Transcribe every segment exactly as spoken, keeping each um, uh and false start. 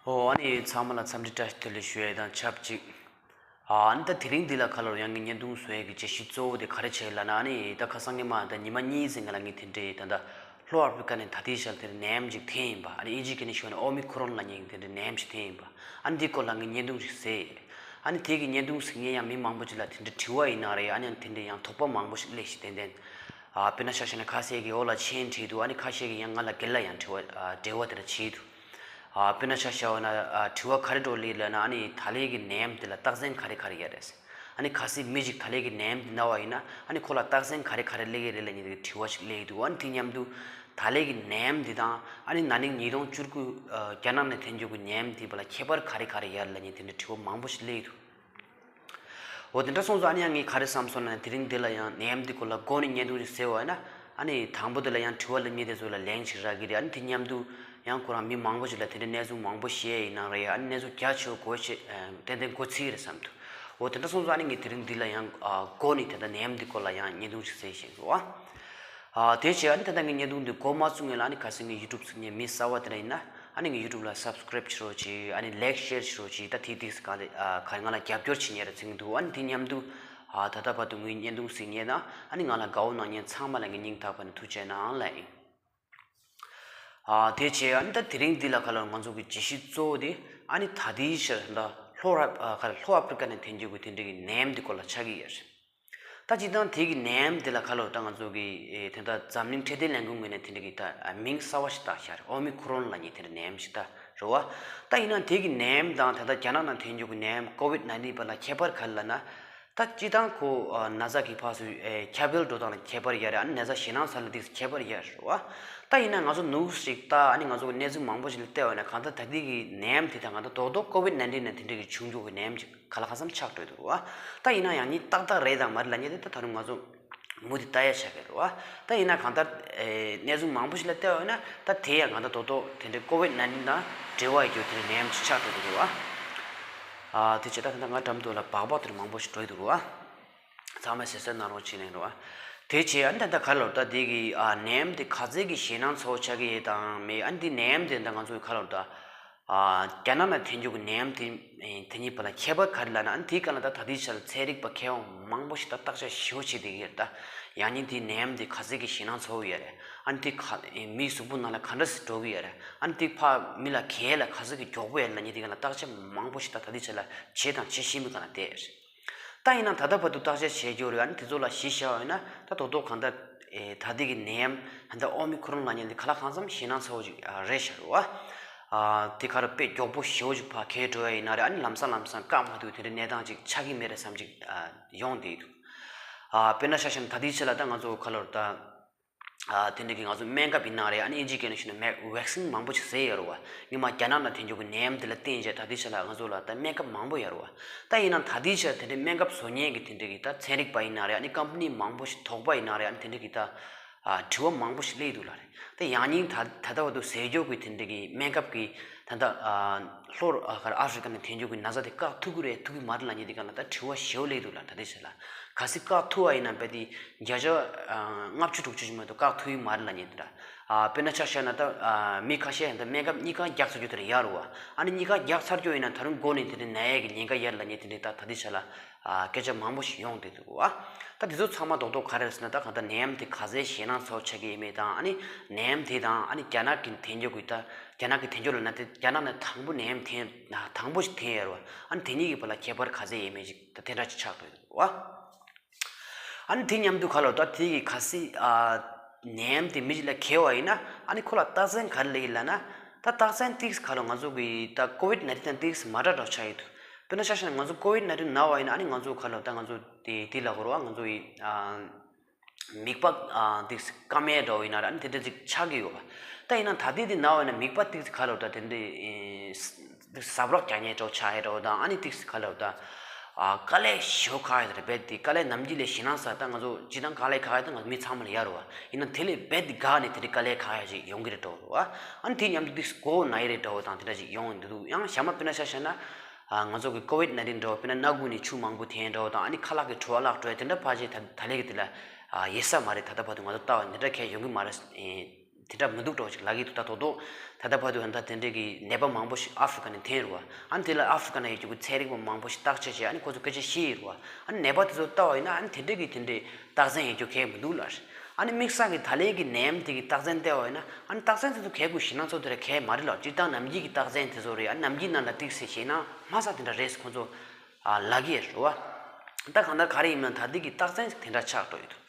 ཨོ་ཨ་ནི་ཚང་མ་ལ་འཚམས་འདྲི་བཀྲ་ཤིས་བདེ་ལེགས་ཞུ་ཡས་དང་ཆབས་ཅིག་ཨ་ནི་ད་དེ་རིང་འདི་ལ་ཁ་ལོར་ཡང་ངའི་བརྙན་ཐུང་བཟོ་ཡས་ཀྱི་བརྗོད་གཞི་གཙོ་བོ་དེ་ག་རེ་བྱས་ལབ་ན། ཨ་ནི་ད་ཁ་སང་ཉི་མ་ད་ཉི་མ་གཉིས་ཙམ་སྔོན་ལ་ངས་དེ་འདྲའི་ད་ལྟ་ལྷོ་ཨ་ཕི་རི་ཀ་ནས་ད་ལྟའི་ཆར་དེར་ནད་ཡམས་ཅིག་ཐོན་ཡིན་པ། ཨ་ནི་ཨིན་ཇི་སྐད་ནས་ཞུས་ན་ཨོ་མི་ཁོ་རོན་ལབ་མཁན་དེ་འདྲའི་ནད་ཡམས་ཅིག་ཐོན་ཡིན་པ། ཨ་ནི་འདི་སྐོར་ལ་ངས་བརྙན་ཐུང་ཞིག་བཟོས་ཡོད། ཨ་ནི་དེ་གི་བརྙན་ཐུང་གཟིགས་མཁན་ཡང་མི་མང་པོ་ཅིག་ལ་དེ་འདྲའི་དྲི་བ་ཡིན་ན་རེད། ཨ་ནི་དེ་འདྲའི་ཡང་དོགས་པ་མང་པོ་ཞིག་སླེབས་ཤག་ཏན་ཏན། ཨ་དཔེར་ན་ཆ་བཞག་ན་ཁ་ཤས་ཀྱིས་འོག་ལ་མཆན་བྲིས་འདུག་ཨ་ནི་ཁ་ཤས་ཀྱིས་ཡང་ང་ལ་སྒེར་ལ་ཡང་དྲི་བ་ཨ་འབྲེལ་བ་དེ་འདྲ་བྱས་འདུག་ཨ་དཔེར་ན་ཆ་བཞག་ན་ཨ་དྲི་བ་ག་རེ་འདྲ་སླེབས་ལབ་ན། ཨ་ནི་ད་ལན་གྱི་ནད་ཡམས་དེ་ལ་རྟགས་མཚན་ག་རེ་ག་རེ་ཡོད་རེད། ཨ་ནི་གལ་སྲིད་མི་ཞིག་ད་ལན་གྱི་ནད་ཡམས་དེ་ན་བ་ཡིན་ན། ཨ་ནི་ཁོ་ལ་རྟགས་མཚན་ག་རེ་ག་རེ་སླེབས་ཀྱི་རེད་ལབ་མཁན་དེ་དྲི་བ་ཞིག་སླེབས་འདུག་ཨ་ནི་དེ་མཉམ་དུ་ད་ལན་གྱི་ནད་ཡམས་དེ་དང་། ཨ་ནི་ན་ནིང་ཉིས་སྟོང་བཅུ་དགུ་ཨ་རྒྱ་ནག་ནས་ཐོན་རྒྱུ་གི་ནད་ཡམས་དེ་བར་ལ་ཁྱད་པར་ག་རེ་ག་རེ་ཡོད་ལབ་མཁན་དེ་འདྲ་དྲི་བ་མང་པོ་ཞིག་སླེབས་འདུག་འོ་དེ་འདྲ་སོང་ཙང་། ཨ་ནི་ཡང་ངས་ག་རེ་བསམ་སོང་ན། དེ་རིང་འདི་ལ་ཡང་ནད་ཡམས་འདི་སྐོར་ལ་འགོ་ནས་བརྙན་ཐུང་ཞིག་བཟོས་པ་ཡིན་ན། ཨ་ནི་དང་པོ་དེ་ལ་ཡང་དྲི་བ་སླེབས་མཁན་དེ་ཚོ་ལ་ལན་ཞིག་རག་གི་རེད། ཨ་ནི་དེ་མཉམ་དུ་ཡང་ཁོ་རང་མི་མང་པོ་ཞིག་ལ་དེ་འདྲའི་གནས་ཚུལ་མང་པོ་བཤད་ཡིན་ན་རེད། ཨ་ནི་གནས་ཚུལ་རྒྱ་ཆེ་བོ་གོ་ཆེ་ཏན་ཏན་གོ་ཚིག་རེད་བསམ་འདུག་འོ་དེ་འདྲ་སོང་ཙང་། ཨ་ནི་ངས་དེ་རིང་འདི་ལ་ཡང་ཨ་འགོ་ནས་དེ་ལྟར་ནད་ཡམས་འདི་སྐོར་ལ་ཡང་བརྙན་ཐུང་ཞིག་བཟོས་བཞག་འདུག་ཨ་དེ་བྱས། ཨ་ནི་ད་ལྟ་ངས་བརྙན་ཐུང་འདི་འགོ་མ་བཙུགས་སྔོན་ལ། ཨ་ནི་གལ་སྲིད་ངའི་ཡུ་ཊུབ་གཟིགས་མཁན་མི་གསར་པ་དེ་འདྲ་ཡིན་ན། ཨ་ནི་ངའི་ཡུ་ཊུབ་ལ་སབ་སི་ཀ་རེབ་བྱེད་རོགས་གྱིས། ཨ་ནི་ལའིག་ཤེར་བྱེད་རོགས་གྱིས། ད་དེ་དེ་ག་ལ་ཨ་ག་ང་ལ་རྒྱབ་སྐྱོར་བྱེད་མཁན་རེད་ཟེར་གྱི་འདུག་ཨ་ནི་དེ་མཉམ་དུ་ཨ་ད་ལྟ་བར་དུ་ངའི་བརྙན་ཐུང་གཟིགས་མཁན་དང་། ཨ་ནི་ང་ལ་དགའ་བོ་གནང་མཁན་ཚང་མ་ལ་ངས་སྙིང་ཐག་པ་ནས་ཐུགས་རྗེ་གནང་ལབ་ཡིན། ཨ་དེ་བྱས། ཨ་ནི་ད་དེ་རིང་འདི་ལ་ཁ་ལོར་ང་ཚོ་གི་བརྗོད་གཞི་གཙོ་བོ་དེ། ཨ་ནི་ད་ལྟའི་ཆར་ད་ལྷོ་ར་ཨ་ག་ལྷོ་ཨ་ཕི་རི་ཀ་ནས་ཐོན་རྒྱུ་གི་དེ་འདྲ་གི་ནད་ཡམས་འདི་སྐོར་ལ་ཆགས་ཀྱི་ཡོད་རེད། ད་སྤྱིར་བཏང་དེ་གི་ནད་ཡམས་དེ་ལ་ཁ་ལོར་ད་ང་ཚོ་གི་ཨེ་དེ་ད་འཛམ་གླིང་འཕྲོད་བསྟེན་ལས་ཁུངས་ངོས་ནས་དེ་འདྲ་གི་ད་ཨ་མིང་གསར་བ་ཞིག་བཏགས་བཞག་རེད། ཨོ་མི་ཁོ་རོན་ལབ་མཁན་དེ་འདྲ་ནད་ཡམས་ཤིག་ད་རེད་བ། ད་ཡིན་ན་དེ་གི་ནད་ཡམས་དང་ད་ལྟ་རྒྱ་ནག་ནང་ཐོན་རྒྱུ་གི་ནད་ཡམས་ཀོ་བིད་ནའིན་ཊིན་བར་ལ་ཁྱད་པར་ག་རེ་ལབ་ན། ད་སྤྱིར་བཏང་ཁོ་ཨ་ན་ཚ་གི་ཕར་ཚུར་ཨེ་ཁྱབ་སྤེལ་འགྲོ་སྟངས་ལ་ཁྱད་པར་ཡོད་རེད། ཨ་ནི་ན་ཚ་ཞེད་སྣང་ཚ་ལ་དེ་ཁྱད་པར་ཡོད་རེད་བ། ད་ཡིན་ན་ང་ཚོ་ནུས་ཤིག་ད་ཨ་ནི་ང་ཚོ་གི་གནས་ཚུལ་མང་པོ་ཞིག་ལ་བལྟས་པ་ཡིན་ན། གང་ལྟར་ད་ལྟའི་གི་ནད་ཡམས་དེ་དང་གང་ལྟར་རྡོག་རྡོག་ཀོ་བིད་ནའིན་ཊིན་ནང་དེ་འདྲ་གི་བྱུང་རྒྱུ་གི་ནད་ཡམས་ཅིག་ག་ལ་གང་འཚམ་ཆགས་འགྲོ་འདུག་བ། ད་ཡིན་ན་ཡང་ནི་ཏག་ཏག་རེད་དང་མ་རེད་ལབ་མཁན་དེ་ད་ད་རུང་ང་ཚོ་མུ་མཐུད་ལྟ་ཡ་ཆགས་ཀྱི་རེད་བ། ད་ཡིན་ན་གང་ལྟར་ཨེ་གནས་ཚུལ་མང་པོ་ཞིག་ལ་བལྟས་པ་ཡིན་ན། ད་དེ་ཡང་གང་ལྟར་རྡོག་རྡོག་དེ་འདྲའི་ཀོ་བིད་ནའིན་ཊིན་དང་འབྲེལ་བ་ཡོད་རྒྱུ་དེ་འདྲའི་ནད་ཡམས་ཅིག་ཆགས་འགྲོ་གི་རེད་བ། ཨ་དེ་བྱས་ད་ད་ལྟ་ང་འགྲམ་དུ་ལ་སྦག་སྦག་དེ་འདྲ་མང་པོ་ཞིག་འགྲོ་གི་འདུག་བ། ཚང་མས་གཟབ་གཟབ་གནང་རོགས་བྱེད་ནས་རེད་བ། དེ་བྱས་ཨ་ནི་ད་ལྟ་ག་ལོར་ད་འདི་གི་ཨ་ནད་ཡམས་དེ་ག་ཚད་ཀྱི་ཞེད་སྣང་ཚ་བོ་ཆགས་ཀྱི་ཡོད་དང་མེད། ཨ་ནི་འདི་ནད་ཡམས་དེ་ད་ང་ཚོ་གི་ག་ལོར་ད་ཨ་རྒྱ་ནག་ནང་ཐོན་རྒྱུ་གི་ནད་ཡམས་དེ་དེ་གཉིས་བར་ལ་ཁྱད་པར་ག་རེ་ལབ་ན། ཨ་ནི་དེའི་སྒང་ལ་ད་ད་ལྟའི་ཆར་ཚན་རིག་པ་མཁས་དབང་མང་པོ་ཞིག་ད་བརྟག་དཔྱད་ཞིབ་པོ་བྱེད་བསྡད་ཀྱི་ཡོད་རེད། ད་ཡང་སྙིང་དེའི་ནད་ཡམས་དེ་ག་ཚད་ཀྱི་ཞེད་སྣང་ཚ་བོ་ཡོད་རེད། ཨ་ནི་དེ་ག་མིའི་གཟུགས་པོ་ནང་ལ་ག་འདྲ་སེ་འགྲོ་གི་ཡོད་རེད། ཨ་ནི་དེ་ཕར་མི་ལ་ག་ལ་ག་ཚད་ཀྱི་མགྱོགས་པོ་ཡོད་རེད་ལབ་མཁན་དེའི་སྒང་ལ་བརྟག་དཔྱད་མང་པོ་ཞིག་ད་ད་ལྟའི་ཆར་ལ་བྱས་དང་བྱེད་བཞིན་པའི་སྒང་ལ་བསྡད་ཡོད་རེད། ད་ཡིན་ན་ད་ལྟ་བར་དུ་བརྟག་དཔྱད་བྱས་རྒྱུ་རེད། ཨ་ནི་དེ་ཚོ་ལ་གཞི་བཞག་པ་ཡིན་ན། ད་རྡོག་རྡོག་གང་ལྟར་ཨེ་ད་ལྟའི་གི་ནད་ཡམས་ད་ལྟ་ཨོ་མི་ཁོ་རོན་ལབ་མཁན་འདི་ག་ལ་གང་འཚམ་ཞེད་སྣང་ཚ་བོ་ཅིག་ཨ་རེད་ཤག་རེད་བ། ཨ་དེ་ག་རེ་དཔེ་མགྱོགས་པོ་ཞེ་པོ་ཅིག་ཕར་འགྱུར་འགྲོ་ཡ་ཡིན་ན་རེད། ཨ་ནི་ལམ་སང་ལམ་སང་བཀག་མ་ཐུབ་དེ་འདྲའི་གནས་སྟངས་ཅིག་ཆགས་ཀྱི་མེད་རེད་བསམ་ཅིག་ཨ་ཡོང་བསྡད་འདུག་ཨ་དཔེར་ན་ཆ་བཞག་ན་ད་ལྟའི་ཆར་ལ་ད་ང་ཚོ་ག་ལོར་ད། ཨ་དེ་འདྲ་གི་ང་ཚོ་སྨན་ཁབ་ཡིན་ན་རེད། ཨ་ནི་ཨིན་ཇིའི་སྐད་ནང་ཞུས་ན་མེ་ཝེག་སིན་མང་པོ་ཞིག་བཟོས་ཡོད་རེད་བ། སྔོན་མ་རྒྱ་ནག་ནང་ཐོན་རྒྱུ་གི་ནད་ཡམས་དེ་ལ་བརྟེན་བྱས་ད་ལྟའི་ཆར་ལ་ང་ཚོ་ལ་ད་སྨན་ཁབ་མང་པོ་ཡོད་རེད་བ། ད་ཡིན་ནའང་ད་ལྟའི་ཆར་དེ་འདྲའི་སྨན་ཁབ་བཟོ་མཁན་གྱི་དེ་འདྲ་གི་ད་ཚན་རིག་པ་ཡིན་ན་རེད། ཨ་ནི་ཀམ་པ་ནི་མང་པོ་ཞིག་དོགས་པ་ཡིན་ན་རེད། ཨ་ནི་དེ་འདྲ་གི་ད་ཨ་དྲི་བ་མང་པོ་ཞིག་སླེབས་འདུག་ལ་རེད། ད་ཡང་སྙིང་ད་ད་ལྟ་བར་དུ་བཟོས་རྒྱུ་གི་དེ་འདྲ་གི་སྨན་ཁབ་ཀྱི་ད་ལྟ་ཨ་ལྷོ་ཨ་ཨ་ཧྥི་རི་ཀ་ནས་ཐོན་རྒྱུ་གི་ན་ཚ་དེ་བཀག་ཐུབ་ཀྱི་རེད་ཐུབ་ཀྱི་མ་རེད་ལབ་མཁན་དེ་སྒང་ལ་ད་དྲི་བ་ཞེ་པོ་སླེབས་འདུག་ལ། ད་ལྟའི་ཆར་ལ་གལ་སྲིད་བཀག་ཐུབ་པ་ཡིན་ན་རྦད་དེ་བརྒྱ་ཆ་ལྔ་བཅུ་དྲུག་ཅུ་ཞིག་མ་གཏོགས་བཀག་ཐུབ་ཀྱི་མ་རེད་ལབ་མཁན་དེ་འདྲ། ཨ་དཔེར་ན་ཆ་བཞག་ན་ད་ཨ་མི་ཁ་ཤས་ད་སྨན་ཁབ་གཉིས་ཀ་རྒྱག་ཚར་རྒྱུ་དེ་འདྲ་ཡོད་རེད་བ། ཨ་ནི་གཉིས་ཀ་རྒྱག་ཚར་རྒྱུ་ཡིན་ན་ད་རུང་མགོ་ནས་དེ་འདྲ་ན་ཡས་ཀྱི་ཉེན་ཁ་ཡོད་རེད་ལབ་མཁན་དེ་འདྲ་ད་ད་ལྟའི་ཆར་ལ་ཨ་སྐད་ཆ་མང་པོ་ཞིག་ཡོང་བསྡད་འདུག་བ། ད་དེ་ཚོ་ཚང་མ་རྡོག་རྡོག་ག་རེ་རེད་ཟེར་ན། ད་གང་ལྟར་ནད་ཡམས་དེ་ག་ཚད་ཞེད་སྣང་ཚ་བོ་ཆགས་ཀྱི་ཡོད་མེད་དང་། ཨ་ནི་ནད་ཡམས་དེ་དང་ཨ་ནི་རྒྱ་ནག་གི་ཐོན་རྒྱུ་གི་ད་རྒྱ་ནག་གི་ཐོན་རྒྱུ་ལབ་ན་དེ་རྒྱ་ནག་ནས་དང་པོ་ནད་ཡམས་ཐོན་དང་པོ་ཞིག་ཐོན་ཡོད་རེད་བ། ཨ་ནི་དེ་གཉིས་ཀྱི་བར་ལ་ཁྱད་པར་ག་ཚད་ཡོད་མེད་ཅིག་ད་དེ་འདྲ་ཅིག་ཆགས་འགྲོ་གི་འདུག་བ། ཨ་ནི་དེ་མཉམ་དུ་ག་ལོར་ད་དེ་གི་གལ་སྲིད་ཨ་ནད་ཡམས་དེ་མི་ཞིག་ལ་འགོས་པ་ཡིན་ན། ཨ་ནི་ཁོ་ལ་རྟགས་མཚན་ག་རེ་སླེབས་ཡོད་ལབ་ན། ད་རྟགས་མཚན་ཏིག་ཙམ་ག་ལོར་ང་ཚོ་གི་ད་ཀོ་བིད་ནའིན་ཊིན་དང་ཏིག་ཙམ་མ་འདྲ་འདྲ་ཆགས་ཡོད་འདུག་དཔེར་ན་ཆ་བཞག་ན་ང་ཚོ་ཀོ་བིད་ནའིན་ཊིན་ན་བ་ཡིན་ན། ཨ་ནི་ང་ཚོ་ག་ལོར་ད་ང་ཚོ་དེ་དེ་ལ་གོ་ར་བ། ང་ཚོ་ཡི་ཨ་མིད་པ་ཨ་ཏིག་ཙམ་སྐམ་ཡས་འདྲ་བོ་ཡིན་ན་ར། ཨ་ནི་དེ་འདྲ་ཅིག་ཆགས་ཀྱི་ཡོད་པ། ད་ཡིན་ན་ད་ལྟའི་དེ་ན་བ་ཡིན་ན་མིད་པ་ཏིག་ཙམ་ག་ལོར་ད་དེ་འདྲའི་ཨེ་ཟབ་རོགས་རྒྱག་མཁན་འདྲ་བོ་ཆགས་ཡས་འདྲ་བོ་དང་། ཨ་ནི་ཏིག་ཙམ་ག་ལོར་ད་ཨ་དཀའ་ལས་ཞེ་པོ་ཁག་ཡས་རེད། རྦད་དེ་དཀའ་ལས་ནམ་རྒྱུན་ལས་ཞེད་སྣང་ཚ། ད་ང་ཚོ་སྤྱིར་བཏང་དཀའ་ལས་ཁག་ཡས་ད་ང་ཚོ་མི་ཚང་མ་ལ་ཡོད་རེད་བ། ཡིན་ན་དེ་ལས་རྦད་དེ་དགའ་ནས་དེ་འདྲའི་དཀའ་ལས་ཁག་ཡས་ཅིག་ཡོང་གི་རེད་འདྲ་བོ་རེད་བ། ཨ་ནི་དེ་མཉམ་དུ་ཏིག་ཙམ་མགོ་ན་ཡས་རེད་འདྲ་བོ་དང་དེ་འདྲ་ཅིག་ཡོང་གི་འདུག་ཡང་གཞན་པ་དཔེར་ན་ཆ་བཞག་ན། ཨ་ང་ཚོ་གི་ཀོ་བིད་ནའིན་ཊིན་འདྲ་བོ། དཔེར་ན་སྣ་ཁུག་ནས་ཆུ་མང་པོ་ཐོན་འདྲ་བོ་དང་། ཨ་ནི་ཁ་ལག་གི་བྲོ་བ་བརླག་འགྲོ་ཡས་དེ་འདྲ་ཕལ་ཆེར་ད་ད་ལན་གྱི་དེ་ལ་ཨ་ཡོད་ས་མ་རེད། ད་ལྟ་བར་དུ་ང་ཚོ་ལྟ་བ་འདི་འདྲ་གང་ཡང་ཡོང་གི་མ་རེད། ཨེ་ དེ་འདྲ་མི་འདུག་འགྲོ་ཞིག་ལབ་ཀྱི་འདུག་ད་དོ་དོ་ད་ལྟ་བར་དུ་ད་དེ་འདྲའི་གི་ནད་པ་མང་པོ་ཞིག་ཨ་ཧྥི་རི་ཀ་ནས་ཐོན་རུ་བ། ཨ་ནི་དེ་ལ་ཨ་ཧྥི་རི་ཀ་ན་ཡོད་རྒྱུ་གི་ཚན་རིག་པ་མང་པོ་ཞིག་བརྟག་དཔྱད་བྱས། ཨ་ནི་ཁོ་ཚོ་སྐད་ཆ་བཤད་ཡི་རུ་བ། ཨ་ནི་ནད་པ་དེ་ཚོ་ལྟ་བ་ཡིན་ན། ཨ་ནི་དེ་འདྲའི་གི་དེ་འདྲའི་རྟགས་མཚན་ཡོད་རྒྱུ་གལ་མི་འདུག་ལབ། ཨ་ནི་དམིགས་བསལ་གྱི་ད་ལན་གྱི་ནད་ཡམས་དེ་གི་རྟགས་མཚན་བལྟས་པ་ཡིན་ན། ཨ་ནི་རྟགས་མཚན་དེ་ཚོ་གལ་དགོས་ཞེད་སྣང་ཚོར་དེ་ར་གལ་མ་རེད་ལབ། སྤྱིར་བཏང་ནམ་རྒྱུན་གྱི་རྟགས་མཚན་དེ་ཚོ་རེད། ཨ་ནི་ནམ་རྒྱུན་ནང་ལ་ཏོག་ཙམ་ཞེད་སྣང་མ་ཚ་དེ་འདྲ་རེད་ཟེར་ཁོ་ཚོ་ཨ་ལབ་ཀྱི་ཡོད་རེད་བ། ད་གང་ལྟར་ག་རེ་ཡིན་ན་ད་ལྟའི་གི་རྟགས་མཚན་དེ་འདྲ་ཆགས་འགྲོ་ཡོད་འདུག་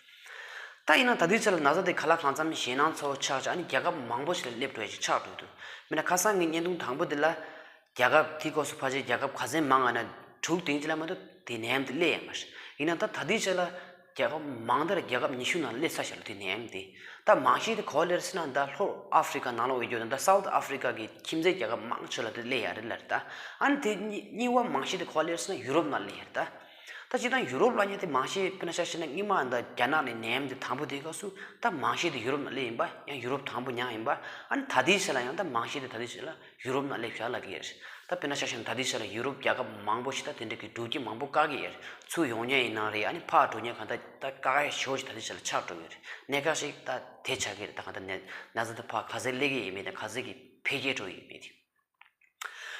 ད་ཡིན་ན་ད་ལྟའི་ཆ་ལ་ན་ཚ་དེ་ག་ལ་གང་འཚམ་ཞེད་སྣང་ཚ་བོ་ཆགས་ཆགས། ཨ་ནི་རྒྱལ་ཁབ་མང་པོ་ཞིག་ལ་སླེབས་འགྲོ་ཡ་ཞིག་ཆགས་འགྲོ་ཡོད་འདུག་མིན་ན་ཁ་སང་གི་བརྙན་ཐུང་དང་པོ་དེ་ལ་རྒྱལ་ཁབ་དེའི་སྐབས་སུ་ཕལ་ཆེར་རྒྱལ་ཁབ་ག་ཚོད་མང་ང་ན་དྲུག་དེ་ཅི་ལ་མ་གཏོགས་དེ་ནད་ཡམས་དེ་སླེབས་ཡ་མ་རེད། ཡིན་ན་ད་ད་ལྟའི་ཆ་ལ་རྒྱལ་ཁབ་མང་མཐར་རྒྱལ་ཁབ་ཉི་ཤུ་ནང་སླེབས་ཚར་ཤག་ལ་དེ་ནད་ཡམས་དེ། ད་མང་ཤོས་དེ་ག་པར་སླེབས་ཟེར་ན་ད་ལྷོ་ཨ་ཧྥི་རི་ཀ་ནང་ལ་འོས་རྒྱུ་ད་ད་སའུ་ཐི་ཨ་ཧྥི་རི་ཀ་གི་ཁྱིམ་མཚེས་རྒྱལ་ཁབ་མང་ཆེ་ལ་དེ་སླེབས་ཡ་རེད་ལབ་རེད་ད། ཨ་ནི་དེ་གཉིས་གཉིས་པ་མང་ཤོས་དེ་ག་པར་སླེབས་ཟེར་ན་ཡུ་རོབ་ནང་སླེབས་ཡ་རེད་ད། ད་སྤྱིར་བཏང་ཡུ་རོབ་ལབ་མཁན་དེ་མང་ཤོས་དཔེར་ན་ཆ་བཞག་ན་སྔོན་མ་ད་རྒྱ་ནག་ནས་ནད་ཡམས་དེ་དང་པོ་དེའི་སྐབས་སུ་ད་མང་ཤོས་དེ་ཡུ་རོབ་ནང་སླེབས་ཡིན་པ། ཡང་ཡུ་རོབ་དང་པོ་མྱངས་ཡིན་པ། ཨ་ནི་ད་ལྟའི་ཆ་ལ་ཡང་ད་མང་ཤོས་དེ་ད་ལྟའི་ཆ་ལ་ཡུ་རོབ་ནང་སླེབས་ཤག་ལབ་ཀྱི་ཡོད་རེད། ད་དཔེར་ན་ཆ་བཞག་ན་ད་ལྟའི་ཆ་ལ་ཡུ་རོབ་རྒྱལ་ཁབ་མང་པོ་ཞིག་ད་དེ་འདྲ་གི་འགྲོ་རྒྱུ་མང་པོ་བཀག་གི་ཡོད་རེད། ཚུར་ཡོང་མཁན་ཡིན་ན་རེད། ཨ་ནི་ཕར་འགྲོ་མཁན་གང་ལྟར་ད་བཀག་ཡ་ཞེ་པོ་ཞིག་ད་ལྟའི་ཆ་ལ་ཆགས་འགྲོ་གི་ཡོད་རེད། གནད་འགག་ཞིག་ད་དེ་ཆགས་ཀྱི་རེད། ད་གང་ལྟར་ནད་ན་ཚ་དེ་ཕར་ག་ཚོད་སླེབས་ཀྱི་ཡིན་མིན་དང་ག་ཚོད་ཀྱི་འཕེལ་རྒྱས་འགྲོ་ཡི་ཡོད་མེད་དེ།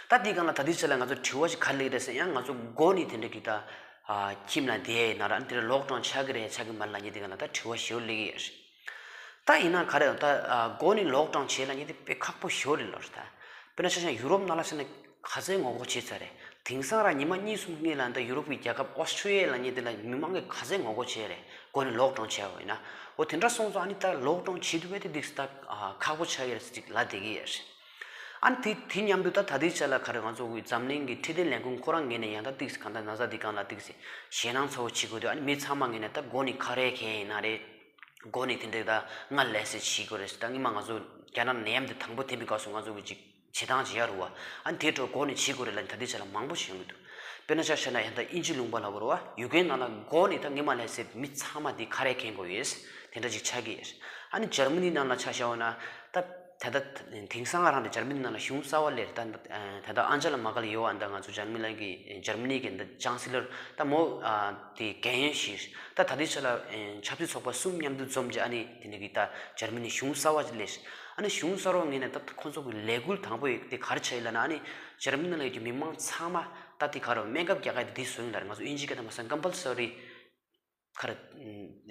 ད་འདི་སྒང་ལ་ད་ལྟའི་ཆ་ལ་ང་ཚོ་དྲི་བ་ཞིག་ག་རེ་སླེབས་ཀྱི་རེད་ཟེར་ན། ཡང་ང་ཚོ་འགོ་ནས་དེ་འདྲ་གི་ད་ཨ་ཁྱིམ་ལ་བསྡད་ཡིན་ན་ར། ཨ་ནི་དེ་འདྲ་ལོག་ཌའུན་ཆགས་ཀྱི་རེད་ཆགས་ཀྱི་མ་རེད་ལབ་མཁན་འདི་སྒང་ལ་ད་དྲི་བ་ཞེ་པོ་སླེབས་ཀྱི་ཡོད་རེད། ད་ཡིན་ན་ག་རེ་ད་ཨ་འགོ་ནས་ལོག་ཌའུན་བྱེད་ལབ་མཁན་དེ་དཔེ་ཁག་པོ་ཞེ་པོ་རེད་ལབ་རེད་ད། དཔེར་ན་ཆ་བཞག་ན་ཡུ་རོབ་ནང་ལ་ཟེར་ན་ག་ཚོད་ངོ་རྒོལ་བྱས་ཚར་རེད། དེང་སང་ར་ཉི་མ་གཉིས་གསུམ་སྔོན་ལ་ད་ཡུ་རོབ་ཀྱི་རྒྱལ་ཁབ་ཨོ་སི་ཁྲུ་ལི་ཡ་ལབ་མཁན་དེ་ལ་མི་མང་གིས་ག་ཚོད་ངོ་རྒོལ་བྱས་རེད། འགོ་ནས་ལོག་ཌའུན་བྱས་པ་ཡིན་ན། འོ་དེ་འདྲ་སོང་ཙང་ཨ་ནི་ད་ལོག་ཌའུན་བྱེད་ཐུབ་པ་དེ་འདི་ད་ཨ་ཁག་པོ་ཆགས་ཀྱི་རེད་ཟེར་ཅིག་ལབ་བསྡད་ཀྱི་ཡོད་རེད། ཨ་ནི་དེ་དེ་མཉམ་དུ་ད་ད་ལྟའི་ཆ་ལ་ག་རེ་ང་ཚོ་གི་འཛམ་གླིང་གི་འཕྲོད་བསྟེན་ལས་ཁུངས་ཁོ་རང་ངོས་ནས་ཡང་ད་ཏིག་ཙམ་གང་ལྟར་ན་ཚ་འདི་སྒང་ལ་ཏིག་ཙམ་ཞེད་སྣང་ཚ་པོ་བྱེད་དགོས་དུས། ཨ་ནི་མི་ཚང་མ་ངོས་ནས་ད་འགོ་ནས་ཁ་རས་གྱོན་ཡིན་ན་རེད། འགོ་ནས་དེ་འདྲའི་ད་སྔར་ལས་སེ་བྱེད་དགོས་རེད་ཟེར། ད་སྔོན་མ་ང་ཚོ་རྒྱ་ནག་ནད་ཡམས་འདི་དང་པོ་ཐོན་པའི་སྐབས་སུ་ང་ཚོ་གི་ཅིག་བྱེད་སྟངས་ཅིག་ཡོད་རེད་བ། ཨ་ནི་དེ་འདྲ་འགོ་ནས་བྱེད་དགོས་རེད་ལབ་ནས་ད་ལྟའི་ཆ་ལ་མང་པོ་ཞིག་ཡོང་གི་འདུག་དཔེར་ན་ཆ་བཞག་ན་ཡང་ད་དབྱིན་ཇི་ལུང་པ་ལབ་དགོས་རེད་བ། ཡུ་ཀེ་ནང་ལ་འགོ་ནས་ད་སྔོན་མ་ལས་སེ་མི་ཚང་མ་དེ་ཁ་རས་གྱོན་དགོས་ཡོད། དེ་འདྲ་ཅིག་ཆགས་ཀྱི་ཡོད། ཨ་ནི་འཇར་མ་ནི་ནང་ལ་ཆ་བཞག་ན་ད་ད་ལྟ་དེང་སང་ང་རང་དེ་འཇར་མ་ནི་ནང་ལ་གཞུང་གསར་པ་སླེབས་རེད། ད་ད་ལྟ་ཨན་ཇེ་ལ་མར་ཀེལ་ཡོད་ཨ། ད་ང་ཚོ་འཇར་མ་ནི་གི་འཇར་མ་ནི་གི་ད་ཅང་སི་ལར་ད་མོ་ཨ་དེ་རྒན་ཡོལ་ཞིག་ད་ད་ལྟའི་ཆ་ལ་ཨེ་ཆབ་སྲིད་ཚོགས་པ་གསུམ་མཉམ་དུ་འཛོམས་རྗེས་ཨ་ནི་དེ་འདྲ་གི་ད་འཇར་མ་ནི་གཞུང་གསར་པ་ཅིག་སླེབས། ཨ་ནི་གཞུང་གསར་པ་ངོས་ནས་ད་ཁོང་ཚོ་གི་ལས་འགུལ་དང་པོ་ཡིན་དེ་ག་རེ་བྱས་ཡོད་ལབ་ན། ཨ་ནི་འཇར་མ་ནི་ལ་ཡོད་ཀྱི་མི་མང་ཚང་མ་ད་དེ་ག་རེ་སྨན་ཁབ་རྒྱག་ག་དེ་དེ་བཟོ་ཡིན་ལབ་རེད། ང་ཚོ་དབྱིན་ཇིའི་སྐད་ཐོག་མ་ཟེར་ན་ཀམ་པལ་སོ་རི་ག་རེ་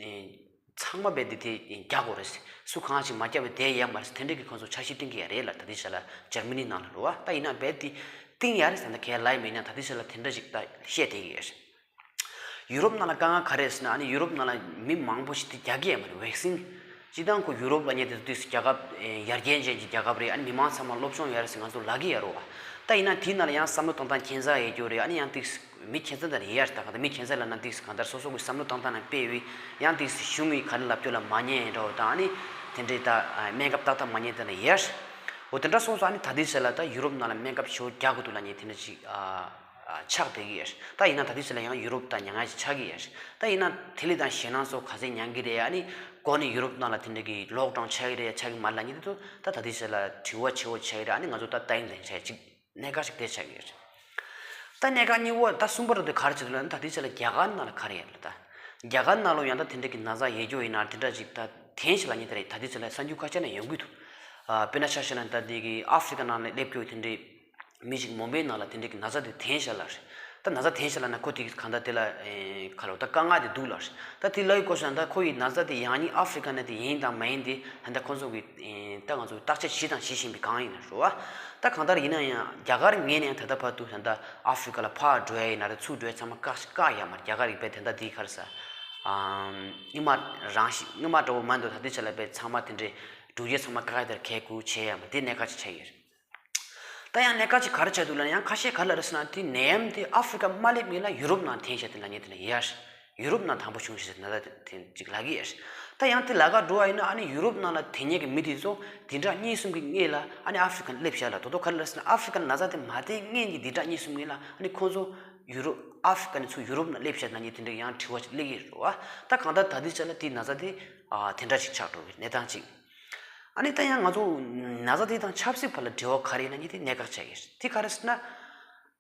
ཨེ་ཚང་མ་རྦད་དེ་དེ་རྒྱག་དགོས་རེད། སུ་གང་ཞིག་མ་རྒྱག་པའི་བསྡད་ཡ་མ་རེད། དེ་འདྲ་གི་ཁོང་ཚོ་འཆར་གཞི་བཏིང་གི་ཡོད་རེད་ལབ། ད་དེ་ཆ་ལ་འཇར་མ་ནི་ནང་ལ་རེད་བ། ད་ཡིན་ན་རྦད་དེ་བཏིང་ཡ་རེད་ཟེར་ན་ག་ལབ་ཡ་མེད་ན། ད་དེ་ཆ་ལ་དེ་འདྲ་ཞིག་ད་བཤད་བསྡད་ཀྱི་ཡོད་རེད། ཡུ་རོབ་ནང་ལ་དཀའ་ངལ་ག་རེ་རེད་ཟེར་ན། ཨ་ནི་ཡུ་རོབ་ནང་ལ་མི་མང་པོ་ཞིག་དེ་རྒྱག་གི་ཡོད་མ་རེད་ཝེག་སིན། སྤྱིར་བཏང་ཁོ་ཡུ་རོབ་ལབ་མཁན་དེ་ཚོ་ཏོག་ཙམ་རྒྱལ་ཁབ་ཨེ་ཡར་རྒྱས་ཅན་གྱི་རྒྱལ་ཁབ་རེད། ཨ་ནི་མི་མང་ཚང་མ་སློབ་སྦྱོང་ཡོད་རེད་ཟེར་ང་ཚོ་ལབ་ཀྱི་ཡོད་རེད་བ། ད་ཡིན་ན་དེའི་ནང་ལ་ཡང་བསམ་བློ་གཏོང་སྟངས་ཁྱད་མཚར་ཡོད་རྒྱུ་རེད། ཨ་ནི་ཡང་ཏོག་ཙམ་མི་ཁྱད་མཚར་ད་རེད་ཡ་རེད། ད་གང་ལྟར་མི་ཁྱད་མཚར་ལབ་ན་ཏོག་ཙམ་གང་ལྟར་སོ་སོ་གི་བསམ་བློ་གཏོང་སྟངས་ནང་དཔེ་ཡོད། ཡང་ཏོག་ཙམ་གཞུང་གི་ག་རེ་ལབ་རྒྱུ་ལ་མ་ཉན་འདྲ་བོ་དང་། ཨ་ནི་དེ་འདྲའི་ད་སྨན་ཁབ་ཏག་ཏག་མ་ཉན་དེ་འདྲ་ཡོད་རེད། འོ་དེ་འདྲ་སོང་ཙང་ཨ་ནི་ད་ལྟའི་ཆ་ལ་ད་ཡུ་རོབ་ནང་ལ་སྨན་ཁབ་ཞེ་པོ་རྒྱག་དགོས་འདུག་ལབ་མཁན་དེ་འདྲ་ཅིག་ཨ། ཆགས་བསྡད་ཀྱི་ཡོད། ད་ཡིན་ན་ད་ལྟའི་ཆ་ལ་ཡང་ཡུ་རོབ་ད་མྱ་ངན་ཞིག་ཆགས་ཀྱི་ཡོད། ད་ཡིན་ན་དེ་ལས་ད་ཞེད་སྣང་སོགས་ག་ཚད་མྱངས་ཀྱི་རེད། ཨ་ནི་འགོ་ནས་ཡུ་རོབ་ནང་ལ་དེ་འདྲ་གི་ལོག་ཌའུན་ཆགས་ཀྱི་རེད་ཆགས་ཀྱི་མ་རེད་ལབ་མཁན་དེ་ཚོ་ད་ད་ལྟའི་ཆ་ལ་དྲི་བ་ཆེ་བོ་ཆགས་ཀྱི་རེད། ཨ་ནི་ང་ཚོ་ད་ལྟ་ཡིན་ལན་ཆགས་ཅིག་གནད་འགག་ཞིག་དེ་ཆགས་ཀྱི་ཡོད། ད་གནད་འགག་གཉིས་པ་ད་གསུམ་པ་རེད་དེ་ག་རེ་བྱེད་འདུག་ལབ་ན། ད་ལྟའི་ཆ་ལ་རྒྱ་གར་ནང་ལ་ག་རེ་ཡོད་ལ། ད་རྒྱ་གར་ནང་ལ་ཡང་ད་དེ་འདྲ་གི་ན་ཚ་ཡོད་རྒྱུ་ཡིན་ན་དེ་འདྲ་ཅིག་ད་ཐོན་ཤག་ལབ་མཁན་དེ་རེད། ད་ལྟའི་ཆ་ལ་གསར་འགྱུར་ཁ་ཤས་ནང་ཡོང་གི་འདུག་ཨ་དཔེར་ན་ཆ་བཞག་ན་ད་འདི་གི་ཨ་ཧྥི་རི་ཀ་ནང་ལ་སླེབས་རྒྱུ་དེ་འདྲའི་མི་ཞིག་མུམ་བེའི་ནང་ལ་དེ་འདྲའི་གི་ན་ཚ་དེ་ཐོན་ཤག་ལབ་རེད། ད་ན་ཚ་ཐོན་ཤག་ལབ་ན་ཁོ་དེ་གི་གང་ལྟར་དེ་ལ་ཨེ་ག་ལབ་ད་དཀའ་ངལ་དེ་འདུག་ལབ་རེད། ད་དེ་ལབ་ཡི་སྐོར་བྱས་ན་ད་ཁོ་ཡི་ན་ཚ་དེ་ཡང་སྙིང་ཨ་ཧྥི་རི་ཀ་ནས་དེ་ཡིན་དང་མ་ཡིན་དེ་ད་ལྟ་ཁོ་ཚོ་གི་ཨེ་ད་ང་ཚོ་བརྟག་དཔྱད་བྱས་དང་བྱེད་བཞིན་པའི་སྒང་ཡིན་ན་རེད་བ། ད་གང་ལྟར་ཡིན་ན་ཡང་རྒྱ་གར་ངོས་ནས་ཡང་ད་ལྟ་བར་དུ་ད་ལྟ་ཨ་ཧྥི་རི་ཀ་ལ་ཕར་འགྲོ་ཡ་ཡིན་ན་རེད། ཚུར་འགྲོ་ཡ་ཚང་མ་བཀག་བཀག་ཡ་མ་རེད། རྒྱ་གར་གི་བས་དེ་འདྲ་དེའི་ག་རེ་ཟ་ཨམ་སྔོན་མ་རང་བཞིན་སྔོན་མ་འདྲ་བོ་མ་འདུག་ད་ལྟའི་ཆ་ལ་བས་ཚང་མ་དེ་འདྲའི་འགྲོ་ཡ་ཚང་མ་བཀག་ཡ་དེར་གལ་དགོས་བྱས་ཡ་མ་རེད། དེ་གནད་འགག་ཅིག་ཆགས་ཡོད་རེད། ད་ཡང་གནད་འགག་ཅིག་ག་རེ་ཆགས་འདུག་ལབ་ན། ཡང་ཁ་ཤས་ག་རེ་ལབ་རེད་ཟེར་ན་དེ་ནད་ཡམས་དེ་ཨ་ཧྥི་རི་ཀ་མ་སླེབས་སྔོན་ལ་ཡུ་རོབ་ནང་ཐོན་ཤག་དེ་ལབ་མཁན་དེ་འདྲ་ཡོད་རེད། ཡུ་རོབ་ནང་དང་པོ་བྱུང་ཤག་ཟེར་ན་ད་དེ་ཅིག་ལབ་ཀྱི་ཡོད་རེད། ད་ཡང་དེ་ལབ་ག་འགྲོ་བ་ཡིན་ན་ཨ་ནི་ཡུ་རོབ་ནང་ལ་དེ་སྔོན་གྱི་མི་དེ་ཚོ་བདུན་ཕྲག་གཉིས་གསུམ་གྱི་སྔོན་ལ་ཨ་ནི་ཨ་ཧྥི་རི་ཀ་ནས་སླེབས་ཤག་ལབ། དོ་དོ་ག་རེ་ལབ་ཟེར་ན་ཨ་ཧྥི་རི་ཀ་ནས་ན་ཚ་དེ་མ་ཐོན་སྔོན་གྱི་བདུན་ཕྲག་གཉིས་གསུམ་སྔོན་ལ་ཨ་ནི་ཁོང་ཚོ་ཡུ་རོབ་ཨ་ཧྥི་རི་ཀ་ནས་ཚུར་ཡུ་རོབ་ནང་སླེབས་ཤག་ལབ་མཁན་དེ་འདྲ་ཡང་དྲི་བ་ཅིག་སླེབས་ཀྱི་རེད་བ། ད་གང་ལྟར་ད་ལྟའི་ཆ་ལ་དེ་ན་ཚ་དེ་ཨ་དེ་འདྲ་ཅིག་ཆགས་འགྲོ་གི་གནས་སྟངས་ཅིག་ཨ་ནི་ད་ཡང་ང་ཚོ་ན་ཚ་དེ་དང་ཆབ་སྲིད་བར་ལ་འབྲེལ་བ་ག་རེ་ཡོད་ན་ནི་དེ་གནད་འགག་ཆགས་ཀྱི་རེད། དེ་ག་རེ་ཟེར་ན།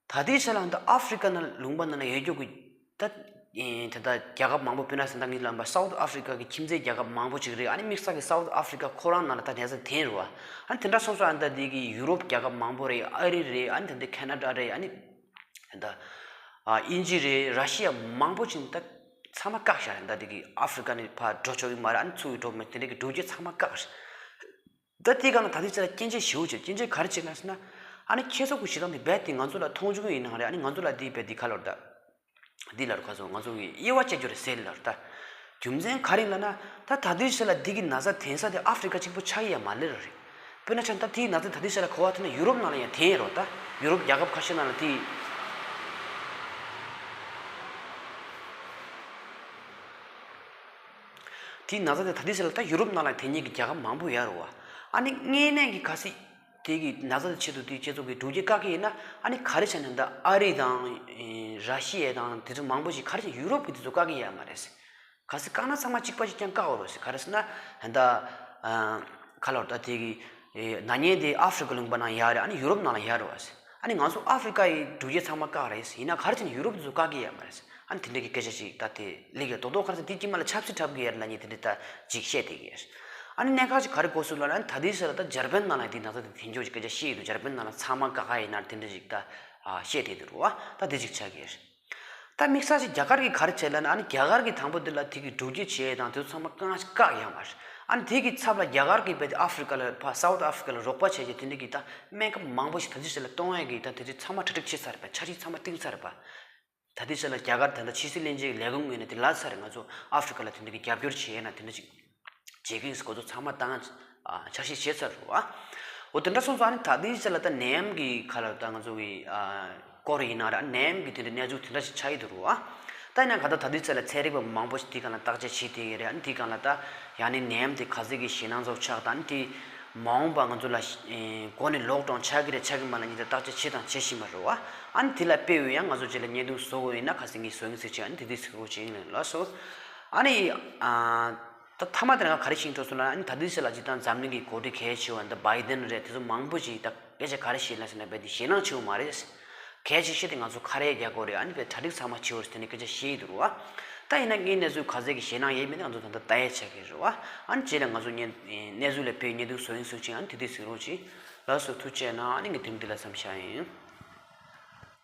ད་ལྟའི་ཆ་ལ་ད་ཨ་ཧྥི་རི་ཀ་ནང་ལུང་པ་ནང་ལ་ཡོད་རྒྱུ་གི་ད་ ཨིན། དེ་ད་རྒྱལ་ཁབ་མང་པོ། དཔེར་ན་ཟེར་ན་ངས་ལབ་པ་South Africa གི་ཁྱིམ་མཚེས་རྒྱལ་ཁབ་མང་པོ་ཅིག་རེད། ཨ་ནི་དམིགས་བསལ་གྱི་South Africa ཁོ་རང་ནང་ལ་ད་ནད་ཚ་དེ་རེད་བ། ཨ་ནི་དེ་འདྲ་སོང་ཙང་ཨ་ནི་ད་དེ་གི་ཡུ་རོབ་རྒྱལ་ཁབ་མང་པོ་རེད། ཨ་རི་རེད། ཨ་ནི་དེ་འདྲ་ཁེ་ན་ཌ་རེད། ཨ་ནི་ད་ཨ་དབྱིན་ཇི་རེད། ར་ཤི་ཡ། མང་པོ་ཅིག་ད་ཚང་མ་བཀག་བཞག་རེད། ད་དེ་གི་ཨ་ཧྥི་རི་ཀ་ནས་ཕར་འགྲོ་ཆོག་གི་མ་རེད། ཨ་ནི་ཚུར་འགྲོ་མེད། དེ་འདྲ་གི་འགྲུལ་སྐྱེལ་ཚང་མ་བཀག་རེད། ད་དེའི་སྒང་ལ་ད་ལྟའི་ཆ་ལ་རྐྱེན་ཆད་ཞེ་པོ་ཅིག་རྐྱེན་ཆད་ག་རེ་བྱས་ན་ཟེར་ན། ཨ་ནི་ཁྱེད་ཚོ་གི་ཞེ་སྡང་དེ་རྦད་དེ་ང་ཚོ་ལ་མཐོང་ཆུང་ཡིན་ན་རེད། ཨ་ནི་ང་ཚོ་ལ་དེ་རྦད་དེ་ག་ལབ་དགོས་རེད། ད་འདི་ལབ་རོགས། ཁ་སང་ང་ཚོ་གི་དབྱེ་བ་བཅད་རྒྱུ་རེད་ཟེར་ལབ་རེད། ད་རྒྱུ་མཚན་ག་རེ་ཡིན་ལབ་ན། ད་ད་ལྟའི་ཆ་ལ་འདི་གི་ན་ཚ་དེ་ས་དེ་ཨ་ཧྥི་རི་ཀ་གཅིག་པོ་ཆགས་ཀྱི་ཡ་མ་རེད་རེད། དཔེར་ན་ཆ་ད་དེའི་ན་ཚ་ད་ལྟའི་ཆ་ལ་ག་པར་དེ་ན་ཡུ་རོབ་ནང་ལ་ཡང་དེ་ཡིན་རོགས། ད་ཡུ་རོབ་རྒྱལ་ཁབ་ཁ་ཤས་ནང་ལ་དེ། དེའི་ན་ཚ་དེ་ད་ལྟའི་ཆ་ལ་ད་ཡུ་རོབ་ནང་ལ་དེ་ཉིད་ཀྱི་རྒྱལ་ཁབ་མང་པོ་ཡོད་རེད་བ། ཨ་ནི་དངོས་གནས་ཀྱི་གལ་སྲིད་དེ་གི་ན་ཚ་དེ་ཆེད་དུ་དེའི་སྤྱི་ཚོགས་ཀྱི་འགྲུལ་སྐྱེལ་བཀག་གི་ཡིན་ན། ཨ་ནི་ག་རེ་བྱས་ནས་ད་ཨ་རི་དང་། ཨེ། ར་ཤི་ཡ་དང་དེ་ཚོ་མང་པོ་ཞིག་ག་རེ་བྱས་ཡུ་རོབ་ཀྱི་དེ་ཚོ་བཀག་གི་ཡོད་མ་རེད། གལ་སྲིད་བཀག་ན་ཚང་མ་གཅིག་པ་ཞིག་ཀྱང་བཀག་འོ་རེད་ཟེར། ག་རེ་ཟེར་ན་ད་ཨ་ག་ལབ་རོགས། ད་དེ་གི་ཨེ་ན་ནིང་དེ་ཨ་ཧྥི་རི་ཀ་ལུང་པ་ནང་ཡོད་རེད། ཨ་ནི་ཡུ་རོབ་ནང་ལ་ཡོད་རེད་བ་ཟེར། ཨ་ནི་ང་ཚོ་ཨ་ཧྥི་རི་ཀ་ཡི་འགྲུལ་སྐྱེལ་ཚང་མ་བཀག་རེད་ཟེར། ཡིན་ན་ག་རེ་བྱས་ནས་ཡུ་རོབ་དེ་ཚོ་བཀག་གི་ཡོད་མ་རེད་ཟེར། ཨ་ནི་དེ་འདྲ་གི་སྐད་ཆ་ཞིག་ད་དེ་སླེབས་ཡོད། རྡོག་རྡོག་ག་རེ་ཟེར། དེ་དཀྱིལ་མ་ལ་ཆབ་སྲིད་འཁྲབ་གི་ཡོད་རེད་ལབ་མཁན་དེ་འདྲ་ད་ཅིག་བཤད་བསྡད་ཀྱི་ཡོད་རེད། ཨ་ནི་གནད་འགག་ཅིག་ག་རེ་གོ་སོང་ལབ་ན། ཨ་ནི་ད་ལྟའི་ཆ་ལ་ད་འཇར་པན་ནང་ལ་དེ་ན་ཚ་དེ་ཐོན་ཆོག་ཅིག་སྐད་ཆ་བཤད་ཡོད་འདུག་འཇར་པན་ནང་ལ་ཚང་མ་བཀག་ག་ཡིན་ན་དེ་འདྲ་ཅིག་ད་བཤད་བསྡད་འདུག་རེད་བ། ད་དེ་ཅིག་ཆགས་ཀྱི་ཡོད་རེད། ད་དམིགས་བསལ་ཅིག་རྒྱ་གར་གྱིས་ག་རེ་བྱས་ལབ་ན། ཨ་ནི་རྒྱ་གར་གྱིས་དང་པོ་དེ་ལ་དེ་གི་འགྲུལ་སྐྱེལ་བྱེད་ཡས་དང་དེ་ཚོ་ཚང་མ་གང་ཞིག་བཀག་ཡོད་མ་རེད། ཨ་ནི་དེ་གི་ཚབ་ལ་རྒྱ་གར་གྱིས་རྦད་དེ་ཨ་ཧྥི་རི་ཀ་ལ་ཕར་South Africa ལ་རོགས་པ་བྱས་རྗེས་དེ་འདྲ་གི་ད་སྨན་ཁབ་མང་པོ་ཞིག་ད་ལྟའི་ཆ་ལ་གཏོང་ཡས་ཀྱི་ད་དེ་འདྲ་ཚང་མ་གྲ་སྒྲིག་བྱས་ཚར་རེད་པ། འཆར་གཞི་ཚང་མ་བཏིང་ཚར་རེད་པ། ད་ལྟའི་ཆ་ལ་རྒྱ་གར་ད་ལྟ་ཕྱི་སྲིད་བློན་ཆེན་གྱི་ལས་ཁུངས་ངོས་ནས་དེ་ལབ་ཚར་རེད། ང་ཚོ་ཨ་ཧྥི་རི་ཀ་ལ་དེ་འདྲ་གི་རྒྱབ་སྐྱོར་བྱེད་ཡས་ན་དེ་འདྲ་ཅིག་བྱེད་ཀྱི་ཡིན་ཟེར་ཁོ་ཚོ་ཚང་མ་ད་ང་ཨ་འཆར་གཞི་བྱས་ཚར་རེད་བ། འོ་དེ་འདྲ་སོང་ཙང་ཨ་ནི་ད་ལྟའི་ཆ་ལ་ད་ནད་ཡམས་ཀྱི་ཁ་ལ་ད་ང་ཚོ་གི་ཨ་སྐོར་ཡིན་ན་ར། ནད་ཡམས་ཀྱི་དེ་འདྲ་གནས་ཚུལ་དེ་འདྲ་ཞིག་ཆགས་ཡི་འདུག་རེད་བ། ད་ཡིན་ན་ག་ད་ད་ལྟའི་ཆ་ལ་ཚན་རིག་པ་མང་པོ་ཞིག་དེའི་སྒང་ལ་བརྟག་དཔྱད་བྱེད་བསྡད་ཀྱི་རེད། ཨ་ནི་དེའི་སྒང་ལ་ད་ཡང་ནི་ནད་ཡམས་དེ་ག་ཚད་ཀྱི་ཞེད་སྣང་ཚ་པོ་ཆགས། ད་ཨ་ནི་དེ་མ་འོངས་པ་ང་ཚོ་ལ་ཨེ་མགོ་ནས་ལོག་ཀྲོན་ཆགས་ཀྱི་རེད་ཆགས་ཀྱི་མ་རེད་ངས་ད་བརྟག་དཔྱད་བྱས་དང་བྱེད་བཞིན་པ་རེད་བ། ཨ་ནི་དེ་ལ་དཔེ་འོས་ཡང་ང་ཚོ་རྗེས་ལ་བརྙན་ཐུང་བཟོ་དགོས་ཡིན་ན་ག་ཚད་ངས་བཟོ་ཡིན་ཟེར་བྱས། ཨ་ནི་དེ་དུས་ཟེར་རོགས་བྱེད་ཡིན་ལགས་སོ། ཨ་ནི་ཨ། ད་མཐའ་མ་དེ་ང་ག་རེ་ཤེས་འགྲོ་སོང་ལབ་ན། ཨ་ནི་ད་ལྟའི་ཆ་ལ་སྤྱིར་བཏང་འཛམ་གླིང་གི་འགོ་ཁྲིད་གལ་ཆེ་བ་འདི་བྷའི་ཌེན་རེད། དེ་ཚོ་མང་པོ་ཞིག་ད་སྐད་ཆ་ག་རེ་བཤད་ལབ་ཟེར་ན་རྦད་དེ་ཞེད་སྣང་ཆེ་བོ་མ་རེད། གལ་ཆེ་ཤོས་དེ་ང་ཚོ་ཁ་རས་རྒྱག་དགོས་རེད། ཨ་ནི་རྦད་གྲ་སྒྲིག་ཚང་མ་བྱེད་དགོས་རེད། དེ་ནས་སྐད་ཆ་བཤད་ཡི་འདུག་རེད་བ། ད་ཡིན་ན་ངའི་གནས་ཚུལ་ག་ཚད་ཀྱི་ཞེད་སྣང་ཡོད་མེད་དེ་ང་ཚོ་ད་ལྟ་ལྟ་ཡ་ཆགས་ཀྱི་རེད་བ། ཨ་ནི་རྗེས་ལ་ང་ཚོ་གནས་གནས་ཚུལ་ལ་དཔེ་བརྙན་ཐུང་བཟོ་ཡིན་བཟོ་ཅིང་། ཨ་ནི་དེ་དུས་ཟེར་རོགས་བྱེད། ལགས་སོ། ཐུགས་རྗེ་གནང་། ཨ་ནི་ངས་དེ་རིང་འདི་ལ་མཚམས་བཞག་ཡིན།